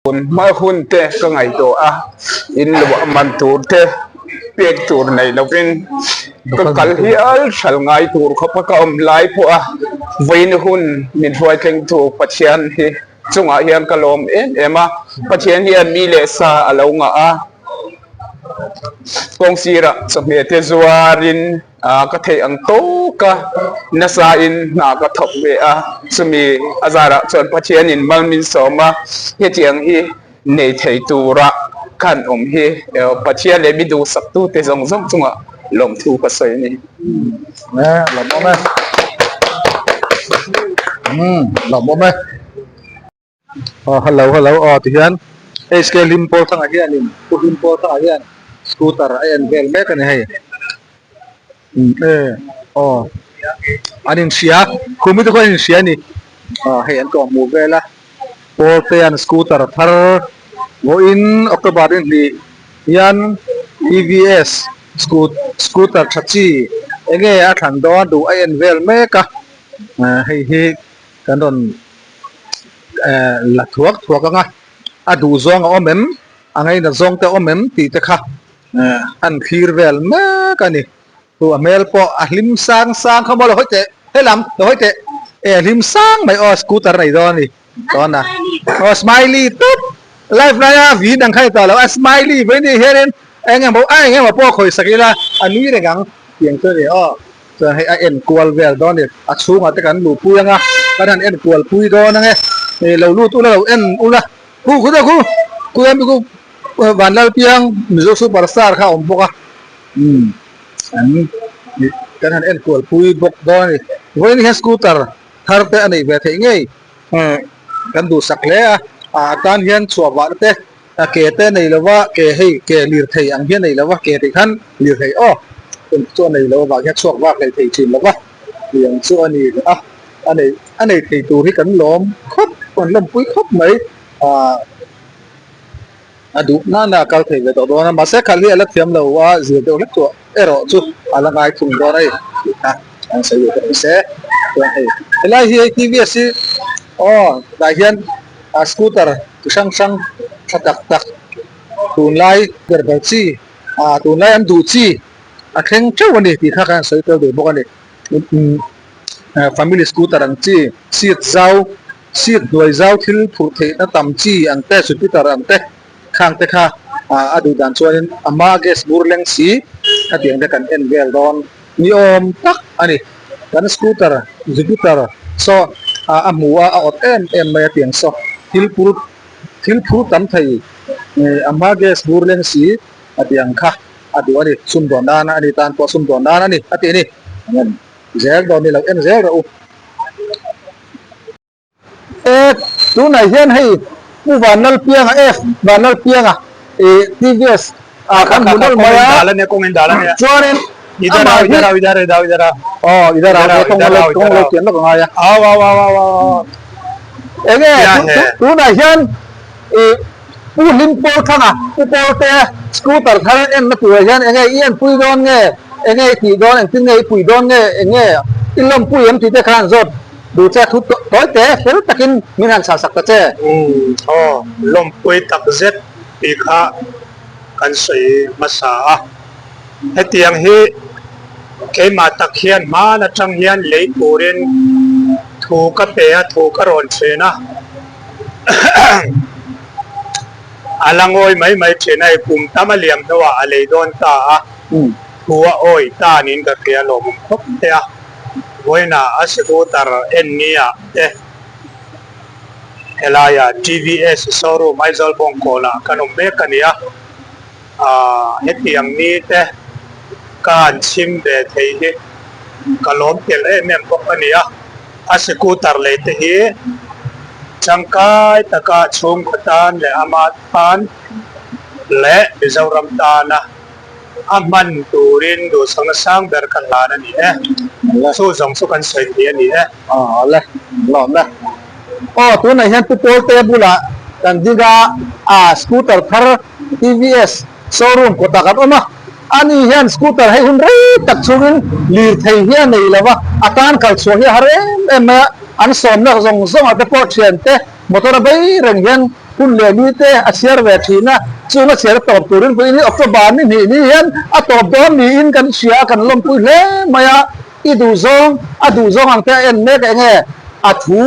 Tun hma hun te ka ngaihtuah a, in luah man tur te pek tur nei lovin ka kal hial hral ngai tur khawp a ka awm lai pawh a, vawiin hun min hruaitlengtu Pathian hi chungah hian ka lawm em em a, Pathian hian mi leh sa a lo ngah a, kawng sirah chawhmeh te zuarin Ka theih ang tawk a, nasa in hna ka thawk ve a, chumi a zarah chuan Pathianin mal min sawm a, hetiang hi nei thei tura khan awm hi Pathian leh mi duhsaktute zawng zawng chungah lawmthu ka sawi a ni. Lawmawm e. Lawmawm e. Aw hello hello aw ti hian HK Hlim pawl thangah hianin Pu Hlim pawl thangah hian scooter a en vel mek a ni hei umm e aw an inhria khumi te khaw an inhria a ni aw hei an tawh hmuh vel a pawl te an scooter thar vawiin October ni hnih hian TVS scoot scooter tha chi enge a thlan dawn duh a en vel mek a hei hi kan rawn la thuak thuak ang a, a duh zawng a awm em, a ngainat zawng te a awm em tih te kha an thlir vel mek a ni. Chu a hmel pawh a hlim sang sang kha maw lo hawi teh, helam lo hawi teh, e a hlim sang mai aw scooter a nei dawn a ni dawn a, aw smiley tawp live laia vin ang kha ni tawh lo a smiley mai ni hianin eng emaw a eng emaw pawh khawisak ila a nui reng ang tiang chu a ni aw. Chuan hei a en kual vel dawn a ni. A chhungah te kan luhpui ang a, kan han en kual pui dawn ang e. Hei lo lut ula lo en ula. Khu khu khu khu hian khu Vanlalpiang Mizo super star kha a awm bawk a. Umm an kan han en kual pui bawk dawn a ni. Vawiin hian scooter thar te a neih ve theih ngei kan duhsak hle a. A tan hian chhuah vahna te A ke te nei lo va, ke hei ke lirthei ang hian nei lo va, ke tih khan lirthei aw tum chu a nei lo avang hian chhuak vak hlei thei thin lo va, tiang chu a ni a, a nei a nei thei tur hi kan lawm khawp kan lawmpui khawp mai ah a duh nana a kal thei ve tawh dawn a, mahse khalh hi a la thiam lo a, zir deuh hlek chu erawh chu a la ngai thung dawn a ni tih kha an sawi ve ta ni se, chuan hei helai hi hei TVS hi aw tah hian a scooter chi hrang hrang tha tak tak tunlai ber ber chi ah tunlai an duh chi a thleng teuh a ni tih kha khan sawi tel duh bawk a ni family scooter ang chi seat zau seat hnuai zau thil phurh theihna tam chi ang te jupiter ang te khang te kha ah a duh dan chuanin a hma gas bur leng si khatiang te kan en vel dawn ni awm tak a ni kan scooter jupiter saw ah a hmu a a awt em em mai a tiang saw thil phur thil phur tam thei eh a hma gas bur leng si a tiang kha a duh a ni sumdawn nan a ni tan pawh sumdawn nan a ni a tih a ni zel dawn ni lo en zel rawh u. E, tunah hian hei Pu Vanlalpianga, F Vanlalpianga ih TVS ah kan hmu nawlh mai a, chuanin amah hi aw idhar ah kawng lo kawng lo kian lawk a ngai a. Enge tunah hian ih Pu Hlimpawlthanga, Pu Pawlte scooter thar enna turah hian enge i enpui dawn nge, enge i tih dawn, engtin nge i pui dawn nge, enge i lawmpui em tih te khan zawt Duh che thu tawi te fel takin min han chhah sak ta che. Umm aw, lawmpui tak zet tih kha kan sawi hmasa a. Hetiang hi keimah tak hian hman atang hian lei turin thu ka pe a, thu ka rawn thin a. A la ngawi mai mai thin a, i kum tam a liam hnuah a lei dawn ta a, thu a awi ta niin ka hria lawmawm khawp mai a. Vawiinah a scooter en nia te helaia TVS showroom Aizawl Bawngkawnah kan awm mek a ni a, aah hetiang ni te ka han chhim ve thei hi ka lawm tel em em bawk a ni a, a scooter lei te hi tangkai taka chhungkaw tan leh ama tan leh Mizoram tana A hman turin duhsakna sang ber ka hlan a ni e. Chu zawng chu kan sawi thei a ni e. Aw le, lawm e. Aw tunah hian Pu Pawlte bulah kan ding a, a scooter thar TVS showroom kawtah kan awm a. Ani hian scooter hei hun rei tak chungin lirthei hi a nei lo va, a tan kal chhuah hi a har em em mai a. An sawmna zawng zawngah te pawh thiante motor a bei reng hian. Hun leh ni te a chhiar ve thin a, chung a chhiar a tawp turin pawhin hi October ni hnih ni hian a tawp dawn niin kan hria a, kan lawmpui hle mai a, i duhzawng a duhzawng ang te a en mek eng nge a thu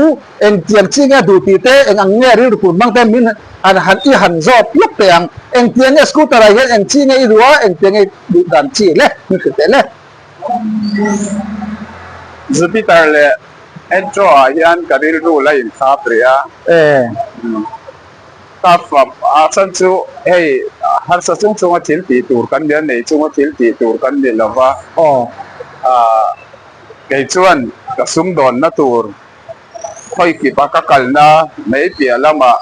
engtiang chi nge a duh tih te eng ang nge rilru put hmang te min han han i han zawt lawk teh ang, engtiang nge scooter ah hian eng chi nge i duh a, engtiang nge i duh dan chi le min hrilh teh le. Jupiter leh Entro ah hian ka rilru la inthap rih a. Ka fap a chhan chu hei harsa chung chunga thil tih tur kan nia, nei chunga thil tih tur kan ni lo va. Kei chuan ka sumdawnna tur khawi kip a ka kalna mai piah lamah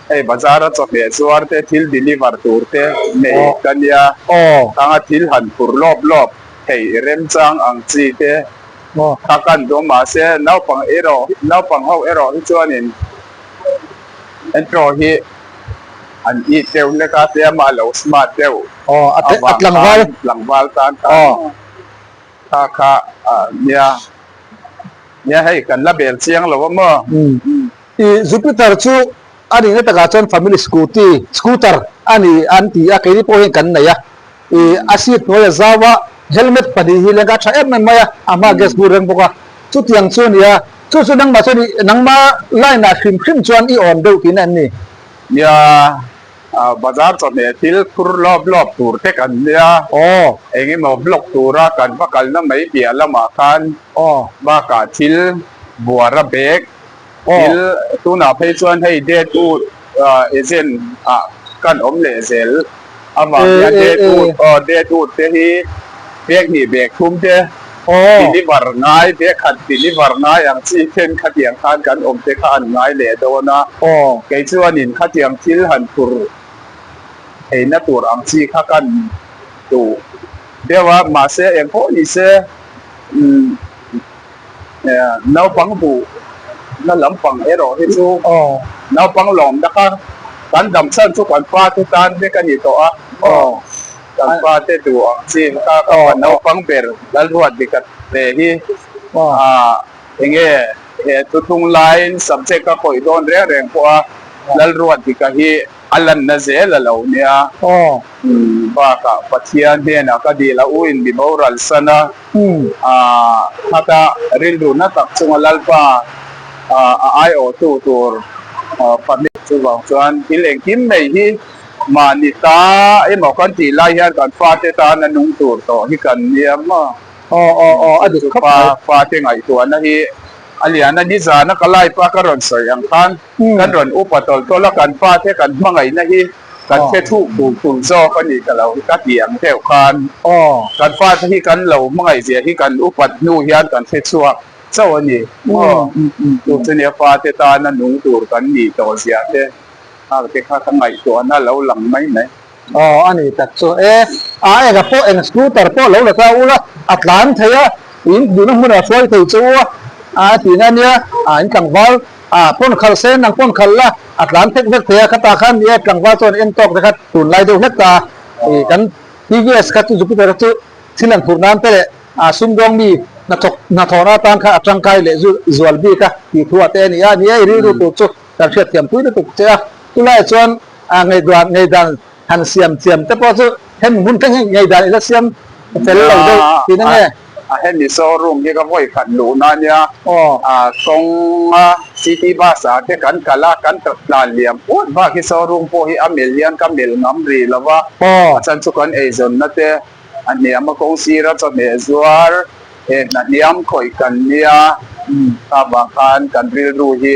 hei bazar a chawhmeh zuar te thil deliver tur te nei ka nia. Khanga thil han phur lawp lawp thei remchang ang chi te. Kha kan duh mahse naupang erawh naupang ho erawh hi chuanin intro hi an it deuh hlek a tlem a lo smart deuh avang khan tlangval tan khan kha kha nia nia hei kan la bel chiang lo a maw. I Jupiter chu a nihna takah chuan family scooty scooter a ni an ti a keini pawh hian kan nei a. I a seat hnuai a zau a, helmet pahnih hi leng a tha em em mai a, a hma gas bur reng bawk a, chutiang chu a ni a, chu chu nangmah chuan i nangma line ah hrim hrim chuan i awn deuh tihna em ni? Nia, bazar chawhmeh thil phur lawp lawp tur te kan nia, eng emaw block tura kan va kalna mai piah lamah khan bakah thil buara bag Thil tunah phei chuan hei dead wood agent ah kan awm leh zel avang hian dead wood aw dead wood te hi bag hnih bag thum te deliver ngai bag khat deliver ngai ang chi then khatiang khan kan awm te kha an ngai leh dawn a kei chuanin khatiang thil han phur theihna tur ang chi kha kan duh deuh a mahse engpawh ni se umm. Naupang duh na lampang erawh hi chu naupang lawmna kha kan dam chhan chu kan pa te tan vek a ni tawh a, kan pa te duh ang chi kha ka pa naupang ber Lalruatdika te hi enge he thuthlung laiin subject a khawih dawn reng reng pawh a Lalruatdika hi a lanna zel a lo nia. Bakah Pathian hnenah ka dil a u in mi boral san a. Khata rilru na tak chunga Lalpa a aiawhtu tur pahnih chuvang chuan thil engkim mai hi mahni ta emaw kan tih lai hian kan fate tana nung tur tawh hi kan nia maw? Chu chu fate ngaihtuahna hi a lian a, nizana ka live a ka rawn sawi ang khan kan rawn upa tawlh tawlh a, kan fate kan hmangaihna hi kan hre thuh tur tur zawk a ni ka lo ka ti ang deuh khan kan fate hi kan lo hmangaih zia hi kan upat hnu hian kan hre chhuak chauh a ni maw chu chu nia fate tana nung tur kan nih tawh zia te nghak te kha ka ngaihtuahna lo lang mai mai. Aw a ni tak chu e a enga pawh eng scooter pawh lo la ta ula a tlan thei a in duhna hmunah hruai thei chu a a tihna ania a in tlangval A pawn khalh se nang pawn khalh la, a tlan thek vek thei a, khata khan ni e tlangval chuan en tawk te kha tunlai deuh hlek ta a, ih kan TVS kha chu Jupiter kha chu thil an phurh nan te leh a sumdawng mi hnathawk hnathawhna atan kha a tangkai leh zu zual bik a tih thu ah te a ni a, ni e i rilru tur chu kan hriatthiam pui lutuk che a, chulaiah chuan a ngaihdan ngaihdan Han siam thiam te pawh chu hemi hmun thleng hi ngeidan ila siam fel lo deuh tih na nge? A hemi showroom hi ka vawi khat luhna ania, kawnga city bus ah te kan kal a, kan tlan liam puat bak hi showroom pawh hi a mil hian ka mil ngam rih lo va, a chhan chu kan eizawnna te a hniam a kawng sira chawhmeh zuar he hna hniam khawih kan nia, kha vang khan kan rilru hi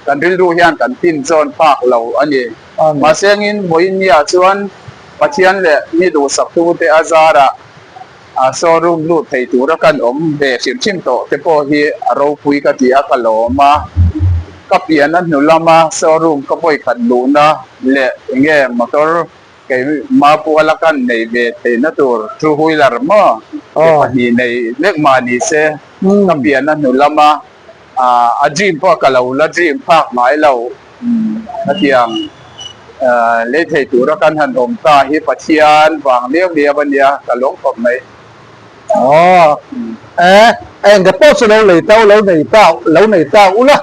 Kan rilru hian kan tin zawn phak lo a ni. Mahse angin vawiinniah chuan Pathian leh mi duhsaktute a zarah showroom lut thei tura kan awm ve hrim hrim tawh te pawh hi a ropui ka ti a, ka lawm a. Ka pian a hnu lama showroom ka vawikhat luhna leh enge motor keimah puala kan nei ve theihna tur two wheeler maw ke pahnih nei lek mah ni se ka pian a hnu lama A dream pawh ka lo la dream phak ngai lo. Hetiang lei thei tura kan han awm ta hi Pathian vang liau liau a nia, ka lawm khawp mai. Aw, e, eng te pawh chu lo lei ta u, lo nei ta, lo nei ta ula,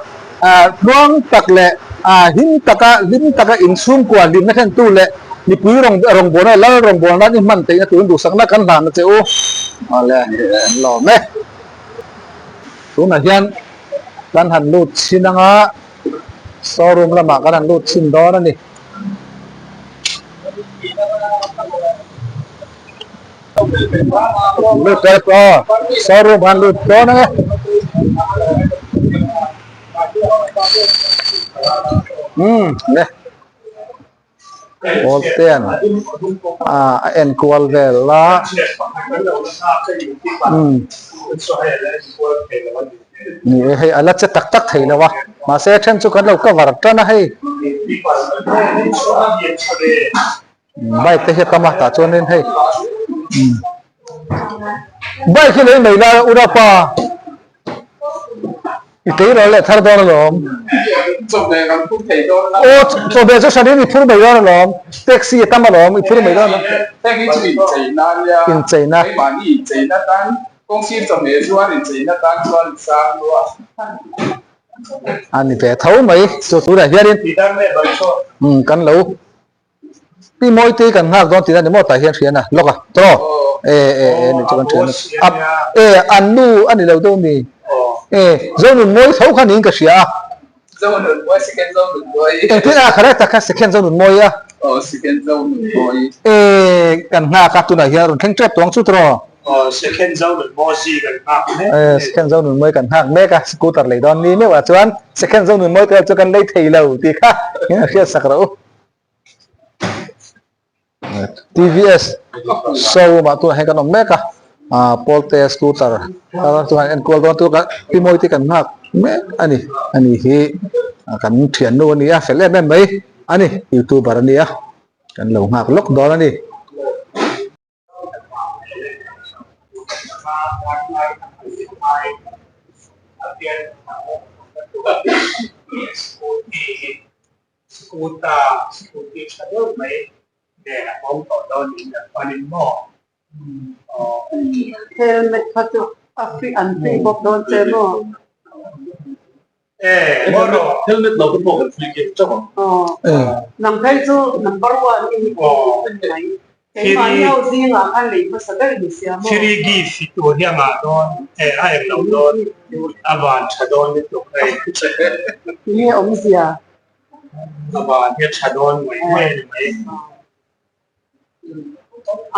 tluang tak leh A hlim taka hlim taka inchhungkua hlimna thlentu leh mipui rawng rawngbawlna leh lal rawngbawlna i hman theihna turin duhsakna kan hlan a che u. Awle, an lawm e. Tunah hian kan han lut chhin anga showroom lamah kan han lut chhin dawn a ni. Lut dawn aw, showroom han lut dawn ang e. Umm le Pawltean a en kual vel a umm ni e hei a la che tak tak thei lo a mahse a then chu kan lo cover tan a hei. Bike te hi a tam a tah chuanin hei bike hi lei mai lai Urapa i tleirawl leh thar dawn alawm aw chawhmeh chu hran in i phur mai dawn alawm taxi a tam alawm i phur mai dawn incheina a ni ve tho mai chu tunah hianin kan lo Pi Mawite kan nghak dawn tihna ni maw tah hian hrian a lawk a tawh e e e ni chu kan hrian a e an nu a ni lo deuh mi e Zonun Mawi tho kha niin ka hria a Zonun Mawi second Zonun Mawi engtin a correct tak kha second Zonun Mawi a aw second Zonun Mawi e kan nghak a tunah hian rawn thleng tep tawng chu tawh aw second Zonun Mawi kan nghak mek e second Zonun Mawi kan nghak mek a scooter lei dawn ni meuh ah chuan second Zonun Mawi te chu kan lei thei lo tih kha hriat sak rawh u. TVS showroom ah tunah hian kan awm mek a ah pawlte scooter chuan enkual dawn tur pi mawi te kan nghak mek a ni a ni hi kan thiannu a ni a fel em em mai a ni youtuber a ni a kan lo nghak lawk dawn a ni. Scooter, scooty tha deuh mai nen a awm tawh dawn niin an panin maw? Aw. Helmet kha chu a free an free bawk dawn che maw? E, maw rawh. Helmet lo te pawh kan free gift teuh ang. Aw. Nang phei chu number one i ni mai. Keimahni ho zingah khan lei hmasa ber ni sia maw? Free gift hi tur hi a ngah dawn e, a eng lo dawn, a van tha dawn lutuk hei. Tinge awmzia? A van hi a tha dawn mai mai a ni mai.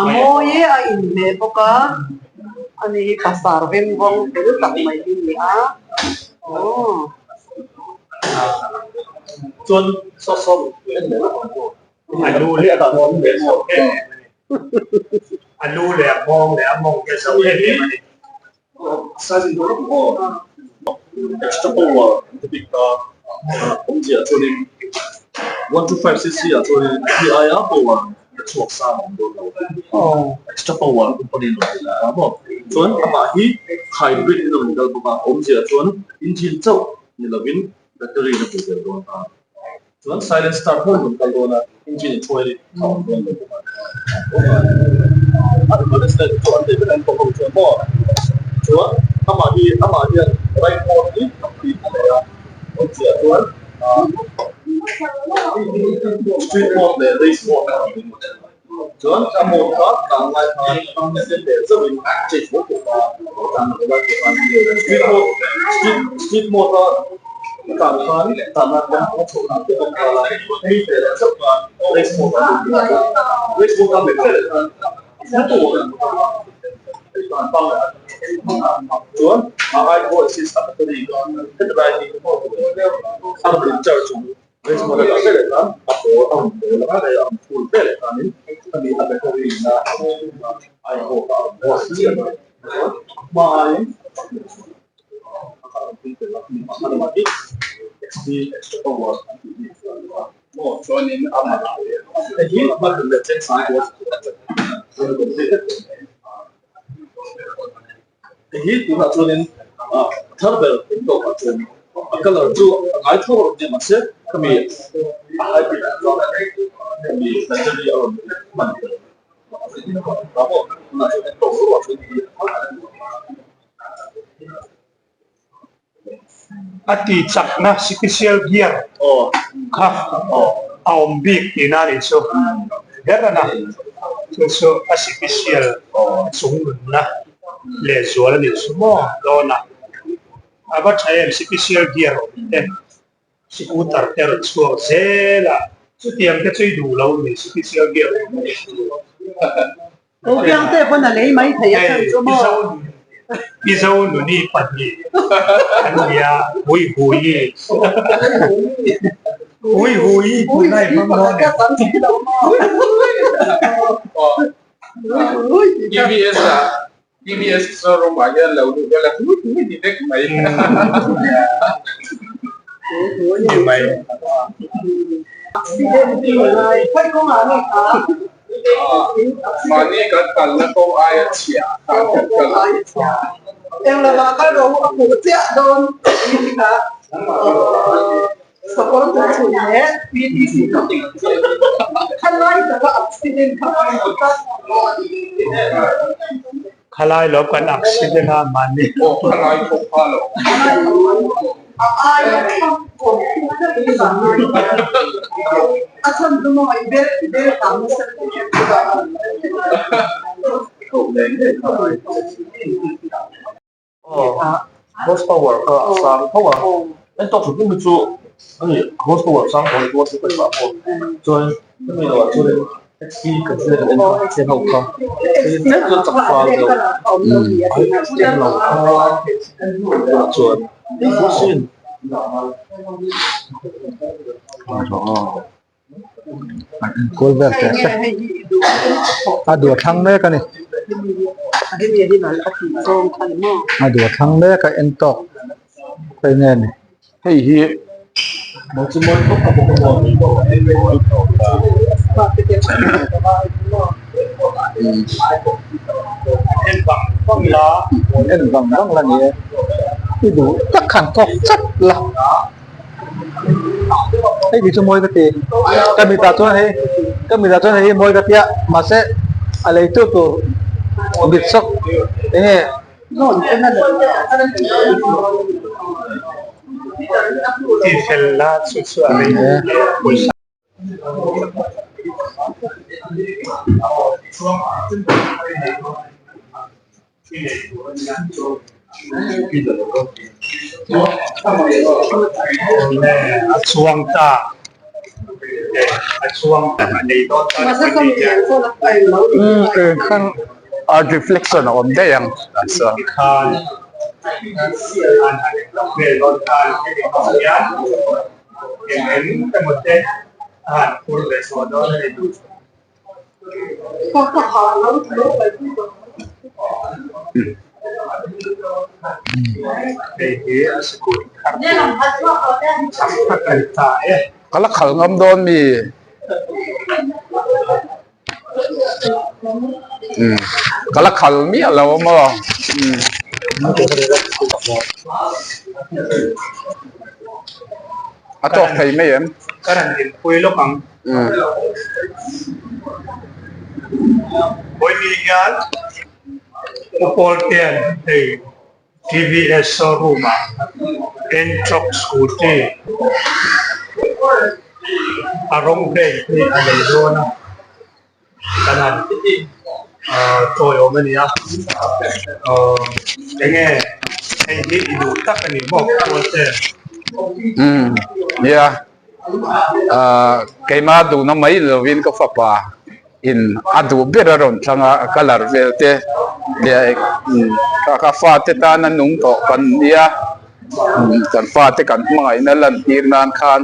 A mawi e a inhmeh bawk a, ani hi pasar veng vawng fel tak mai hi ni a. Aw. Chuan saw saw en leh lawk ang aw. A lu leh a nghawng leh zo em em a ni. A lu leh a nghawng leh a mawng te zo em em a ni. Extra power an ti bik ta awmzia chuanin 125 cc ah chuanin hi aia power a chhuak sang a awm dawn lo. Extra power company an rawn ti leh ta maw. Chuan amah hi hybrid in a rawn kal bawk a, awmzia chuan engine chauh ni lovin battery in a pui tel dawn ta. Chuan silent start ho in rawn kal dawn a, engine in thuai a awm dawn lo bawk a. A advertisement chu an nei vek a, an pawh ho chuan maw? Chuan amah hi amah hian right mode hi complete a nei a, awmzia chuan street mode leh race mode a awm chuan a mode kha tlan lai khan a leh zauhin change mai tur kha a tlan loh lai tur khan street mode street street mode a tlan khan tlan nan hian a chhoh dan te awm nghal a mi fe leh zauh khan race mode a lut nghal a race mode a met leh khan a full power a ni tlan pang leh a chuan a ai pawh assist a battery heti lai hi a rawn in charge ang. Race mode a dah ve leh khan a pawl a rawn pawl anga leh a rawn full ve leh khanin khami a battery na a in off a a rawn off chiah mai chuan a hma aiin a kha a rawn pung tel a khami a lamah hi XP extra power an tih hi maw chuanin a man hei hi hman leh cheng sang kual Hei hi tunah chuanin a thar ber in tawkah chuan a colour chu a ngai tho a rawn nia mahse khami a hybrid ah chuan khami battery a rawn hman tel a maw tunah chuan en tawk ruah chuan hei hi a thar ber. A ti chakna special gear kha a awm bik tihna a nih chu ber a na. Chu chu a special a chung nunna lehzual a nih chu maw dawn a. A va tha em special gear awm te scooter te rawn chhuak zel a chutiang te chu i duh lo ni special gear awm te chu. Kopiang te pawn a lei mai thei a chhan chu maw? Mizo nuni pahnih an nia hui hui hui hui tunai hmang dawn em? TVS ah TVS showroom ah hian lo luh vel a hui hui ni vek mai. Ni mai. Mahni kan kalna kawng aia chhia khan kan kal a. Eng lamah kal rawh u a hmuh chiah dawn tih kha sakawr tur chhun leh PTC khalai taka accident kha a hmu tlat. Khalai lo kan accident a mahni. Aw khalai pawh kha lo. A aia thlang kawm khu vang a chhan chu maw i bel i bel kang nasa lutuk hian chu vang a Horse power kha a sang tho a, en tawk hrim hrim hi chu ani horse power sang tho hi chu ka chah pawh chuan hemi lo ah chuan XP kan hre kan en kha chen ho kha tlem chuan chak fal deuh chen lo kha chuan sin. An enkawl vel teh se a duh a thlang mek a ni a duh a thlang mek a en tawk hei nge ni. Hei hi en vang vang la ni e i duh tak khan kawk chat la. Hei hi chu mawi ka ti ka mitah chuan hei ka mitah chuan hei hi mawi ka tia mahse a lei tu tur mit sawk eng nge. Tihfel la chu chu a rei pawisa. A chuang ta a chuang ta a nei dawn ta Khan a reflection a awm daih ang khan eng eng emaw te a han phur ve tawh dawn a ni. Hei hi a sikul thar tur chak tak a ni ta e. Ka la khal ngam dawn mi? Ka la khal miah lo a maw? A tawk thei mai em? Ka rawn inpui lawk ang. Vawiin hian Football ten hei TVS showroom ah Ntorq scooty a rawng vel hi a nei dawn a kan han tawiawm a ni a enge hei hi i duh tak a ni maw football ten. Nia. Keimah duhna mai lovin ka fapa in a duh ber a rawn thlang a, a colour vel te leh ka fate tana nung tawh kan nia, kan fate kan hmangaihna lantir nan khan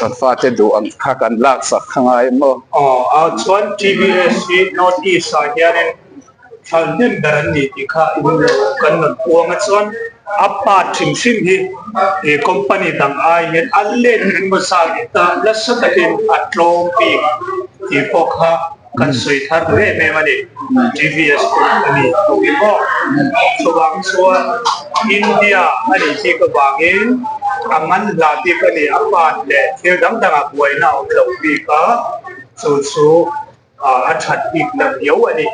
kan fate duh ang kha kan laksak kha ngai maw. Aw a chuan TVS hi North East ah hianin Thal hnem ber an ni tih kha in kan rawn puang a chuan a part hrim hrim hi he company dang ai hian a let engemaw zat ta nasa takin a tlawm bik tih pawh kha kan sawi thar duh em em a ni TVS company tih hi maw chuvang chuan India a nih bik avangin a man hla bik a ni a part leh thil dang dangah buaina a awm lo bik a chu chu. A that bik na viau a ni.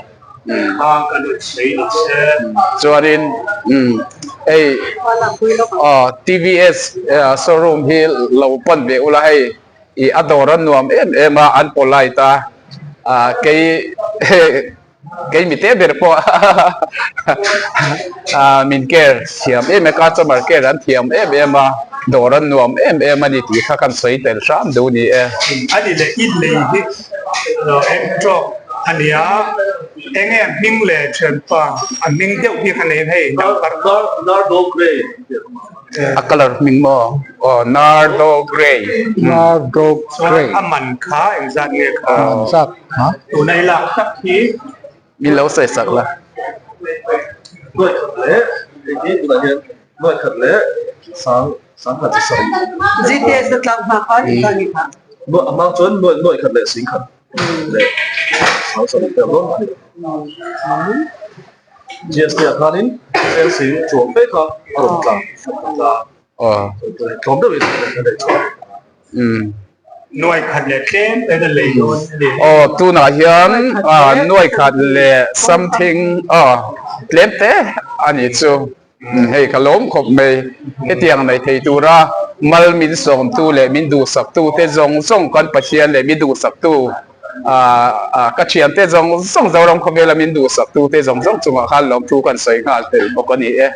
Kha ka rawn sawi ni se. Chuanin Hei aw TVS showroom hi lo pan ve ula hei ih a dawr a nuam em em a an polite a ah kei kei mi te ber pawh ah min care thiam em em customer care an thiam em em a dawr a nuam em em a ni tih kha kan sawi tel hram duh ni e. A ni leh i lei hi lo eng tawk a nia. Enge a hming leh thianpa a hming deuh bik a nei hei number. Nardo Grey an tih ang a. A colour hming maw? Aw Nardo Grey. Nardo Grey. Chuan a man kha engzat nge kha? A man zat ha? Tuna i lak tak hi. Min lo sawi sak la. Nuai khat leh hei hi tunah hian nuai khat leh sang sang khat chi sarih. GTS a tlak hma khan i kha ni kha. Nuai a hmang chuan nuai nuai khat leh sing khat. GST ah khanin cheng sing chuang fe kha a rawn tla tlawm deuhin a leh chhuak. Nuai khat leh tlem te a lei dawn a ni. Aw tunah hian nuai khat leh something aw tlem te a nih chu. Hei ka lawm khawp mai. Hetiang nei thei tura mal min sawmtu leh min duhsaktu te zawng zawng kan Pathian leh min duhsaktu ka thiante zawng zawng Zoram khawvela min duhsaktu te zawng zawng chungah khan lawmthu kan sawi nghal tel bawk a ni e.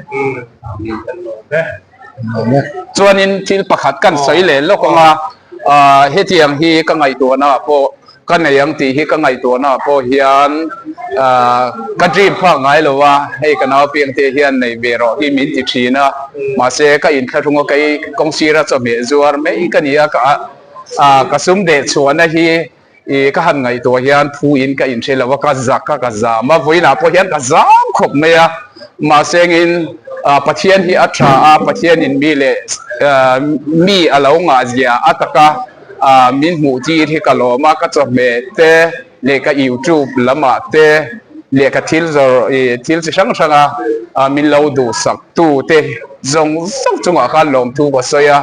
Chuanin thil pakhat kan sawi leh lawk ang a, hetiang hi ka ngaihtuahna ah pawh Ka nei ang tih hi ka ngaihtuahna ah pawh hian ka dream phak ngai lo a, hei ka nau piangte hian nei ve rawh hi min ti thin a, mahse ka inthlahrung a kei kawng sira chawhmeh zuar mai ka ni a, ka ka sum deh chhuahna hi ih ka han ngaihtuah hian phu in ka inhre lo a, ka zak a ka zam a, vawiinah pawh hian ka zam khawp mai a, mahse engin Pathian hi a tha a, Pathianin mi leh mi a lo ngahzia a taka. Min hmuh tir hi ka lawm a, ka chawhmeh te leh ka youtube lamah te leh ka thil zawrh ih thil chi hrang hrang a min lo duhsak tu te zawng zawng chungah khan lawmthu ka sawi a,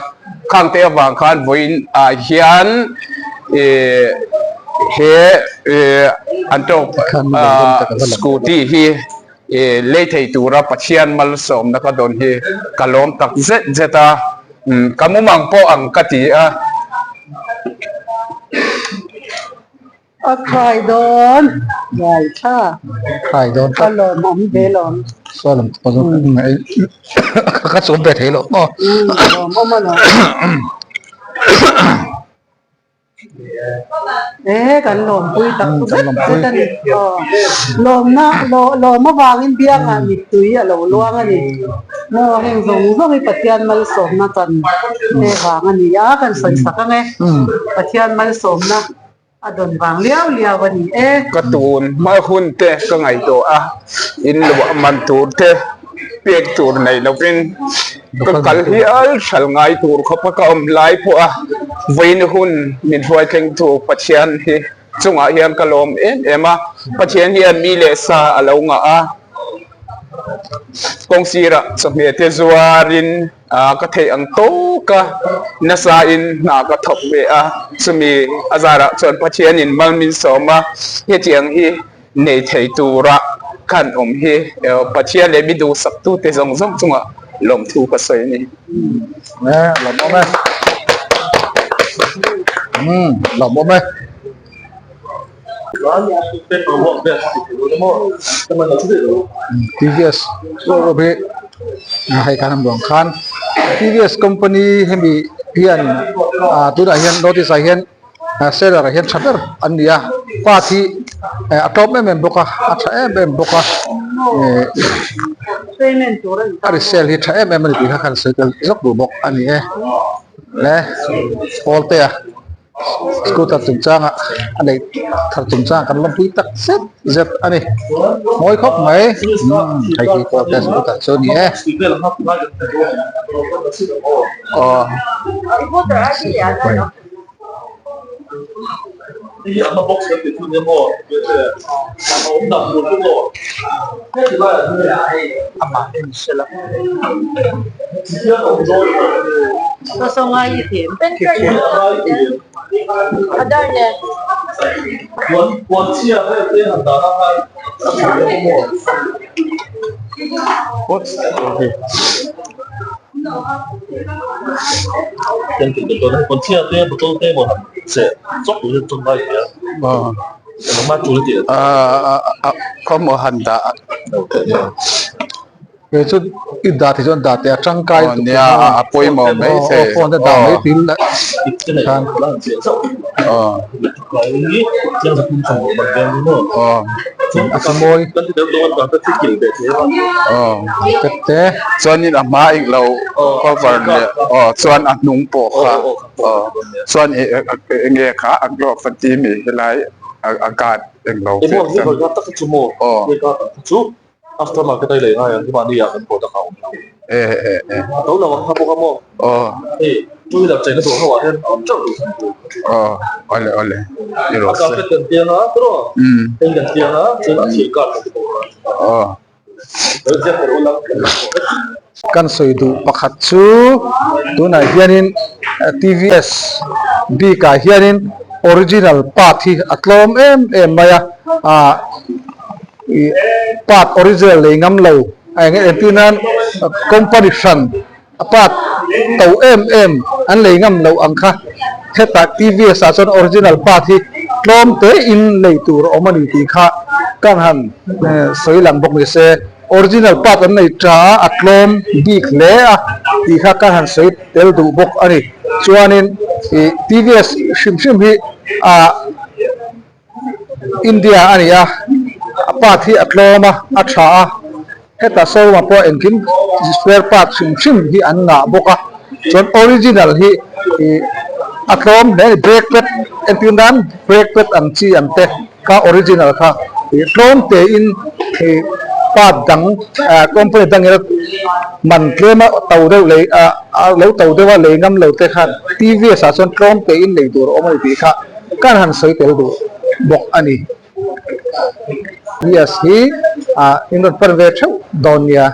khang te avang khan vawiin ah hian ih he ih an tawk scooty hi ih lei thei tura Pathian malsawmna ka dawn hi ka lawm tak zet zet a. Ka mumang pawh ang ka ti a. A khai dawn ngai tha. Khai dawn tlat. Ka lawm awm ve lawm. Saw lam pawh chu ka chawm ve thei lo maw. Lawm awm alawm. E kan lawmpui tak zet zet a ni. Aw lawmna lawm avangin biangah mittui a lo luang a ni. Maw heng zawng zawng hi Pathian malsawmna chan te vang a ni a kan sawi sak ang e. Pathian malsawmna a dawn vang liau liau a ni e. Ka tun hma hun te ka ngaihtuah a, in luah man tur te pek tur nei lovin Ka kal hial hral ngai tur khawp a ka awm lai pawh a vawiin hun min hruai thleng tu Pathian hi chungah hian ka lawm em em a, Pathian hian mi leh sa a lo ngah a, kawng sirah chawhmeh te zuarin ka theih ang tawk a, nasa in hna ka thawk ve a, chumi a zarah chuan Pathianin mal min sawm a, hetiang hi Nei thei tura khan awm hi Pathian leh mi duhsaktute zawng zawng chungah lawmthu ka sawi a ni. E, lawmawm e. Umm, lawmawm e. TVS showroom hi hei khan an buang khan TVS company hemi hian tunah hian notice ah hian seller ah hian tha ber an ni a part hi a tlawm em em bawk a a tha em em bawk a eh a resale hi tha em em a ni tih kha khan sawi tel zawk duh bawk a ni e le pawl te a scooter chungchanga a neih thar chungchang kan lawmpui tak zet zet a ni mawi khawp mai umm hei hi pawl te scooter chu a ni e. Aw. Khawmaw han dah Kei chu i dah tih chuan dah teh a tangkai lutuk nia a pawimawh mai thei aw phone te dah mai til khan a ti mawi te te chuanin a hma eng lo cover leh aw chuan a hnung pawh kha aw chuan eng nge kha a glove a ti mi helai a guard eng lo aw. After market ai lei ngai ang mahni ah kan product a awm lo. E e e. A to lo ang kha bawk a maw? Aw. Hei two wheeler cheina tur ho ah hian a awm teuh lo thung tur. Aw awle awle i rawh se. A carpet kan piang a tawrh aw. Umm. Heng kan piang a chuan a thir card kan ti bawk a. Aw. Lo ziak ber ula kan la pawh vek. Kan sawi duh pakhat chu tunah hianin TVS bik ah hianin original part hi a tlawm em em mai a ah. Ih part original lei ngam lo a eng entir nan company hran a part to em em an lei ngam loh ang kha hetah TVS ah chuan original part hi tlawm te in lei tur a awm a ni tih kha ka han sawi lang bawk ni se original part an nei tha a a tlawm bik hle a tih kha ka han sawi tel duh bawk a ni chuanin ih TVS hrim hrim hi ah. India a ni a, a part hi a tlawm a, a tha a, hetah showroom ah pawh engkim spare part hrim hrim hi an ngah bawk a, chuan original hi ih a tlawm hle a ni brake pad entir nan brake pad ang chi ang te kha original kha ih tlawm te in ih part dang ah company dangin a man tlem a to deuh lei ah lo to deuh a lei ngam lo te khan TVS ah chuan tlawm te in lei tur a awm a ni tih kha. Kan han sawi tel duh bawk a ni. Yes hi ah in rawn pan ve theuh dawn nia.